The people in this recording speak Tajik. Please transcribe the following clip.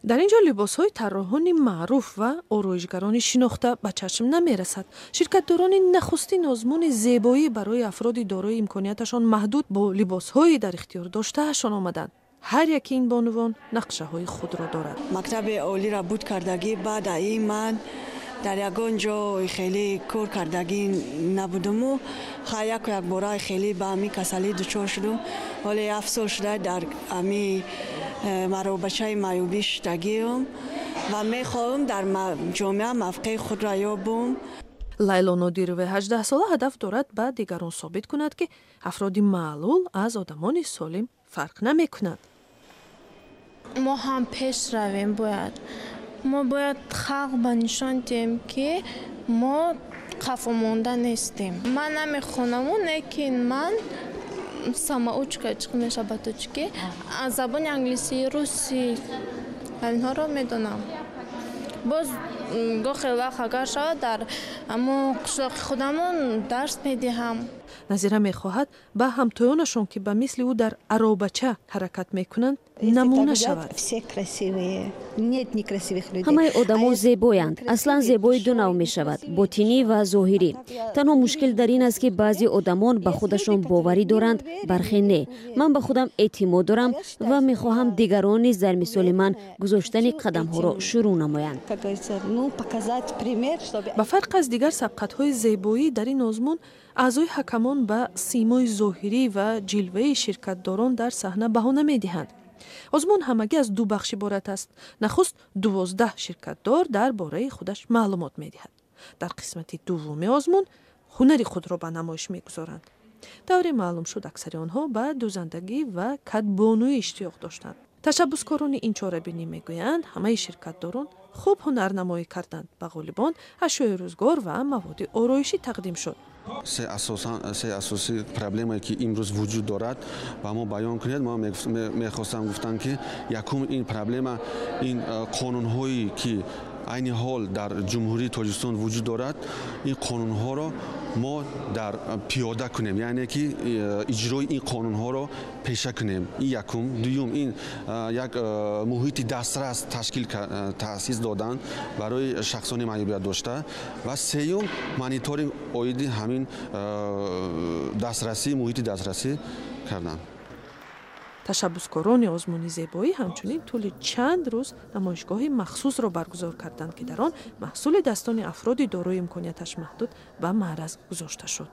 Дар ин ҷо либосҳои тарроҳони маъруф ва ороишгарони шинохта ба чашм намерасад. Ширкатдорони нахустин озмуни зебоӣ барои афроди дорои имконияташон маҳдуд бо либосҳои дар ихтиёр доштаашон омаданд. Ҳар яки ин бонувон нақшаҳои худро дорад. Мактаби олиро буд кардагӣ, баъд ин ман дар ягон ҷо хеле кор кардагӣ набудуму ха яку якбора хеле ба ҳамин касалӣ дучор шудум. Ҳоле 7 сол шуда дар ҳами маробачаи маъюбӣ шудагиам ва мехоҳам дар ҷомеа мавқеи худро ёбум. Лайло Нодирови 18сола ҳадаф дорад ба дигарон собит кунад, ки афроди маълул аз одамони солим фарқ намекунанд. Мо ҳам пеш равем бояд. Мо бояд халқ ба нишон диҳем, ки мо қафомонда нестем. Ман намехонаму, лекин ман самоучка, чӣ мешавад ба тоҷикӣ, аз забони англисӣ, русӣ, инҳоро медонам. Боз гоҳе вақт агар шавад, дар ҳамон қишлоқи худамон дарс медиҳам. Назира мехоҳад ба ҳамтоёнашон, ки ба мисли ӯ дар аробача ҳаракат мекунанд, намуна шавад. Ҳамаи одамон зебоянд. Аслан зебоӣ ду навъ мешавад: ботинӣ ва зоҳирӣ. Танҳо мушкил дар ин аст, ки баъзе одамон ба худашон боварӣ доранд, бархе не. Ман ба худам эътимод дорам ва мехоҳам дигарон низ дар мисоли ман гузоштани қадамҳоро шурӯъ намоянд. Ба фарқ аз дигар сабқатҳои зебоӣ, дар ин озмун аъзои ҳакамон ба симои зоҳирӣ ва ҷилваи ширкатдорон дар саҳна баҳо намедиҳанд. Озмун ҳамагӣ аз ду бахш иборат аст. Нахуст 12 ширкатдор дар бораи худаш маълумот медиҳад. Дар қисмати дуввуми озмун ҳунари худро ба намоиш мегузоранд. Тавре маълум шуд, аксари онҳо ба дӯзандагӣ ва кадбонуӣ иштиёқ доштанд. Ташаббускорони ин чорабинӣ мегӯянд, ҳамаи ширкатдорон хуб ҳунарнамоӣ карданд. Ба ғолибон ашёи рӯзгор ва маводи ороишӣ тақдим шуд. Се асосан се асосии проблемае, ки имрӯз вуҷуд дорад, ба мо баён кунед. Мо мехостам гуфтан, ки якум ин проблема ин қонунҳое, ки айни ҳол дар Ҷумҳурии Тоҷикистон вуҷуд дорад, ин қонунҳоро мо дар пиёда кунем, яъне ки иҷрои ин қонунҳоро пеша кунем. Ин якум. Дуюм, ин як муҳити дастрас ташкил, таъсис додан барои шахсони маъюбият дошта ва сеюм, мониторинг оиди ҳамин дастрасӣ, муҳити дастрасӣ кардан. Ташаббускорони озмуни зебоӣ ҳамчунин тӯли чанд рӯз намоишгоҳи махсусро баргузор карданд, ки дар он маҳсули дастони афроди дорои имконияташ маҳдуд ба маъраз гузошта шуд.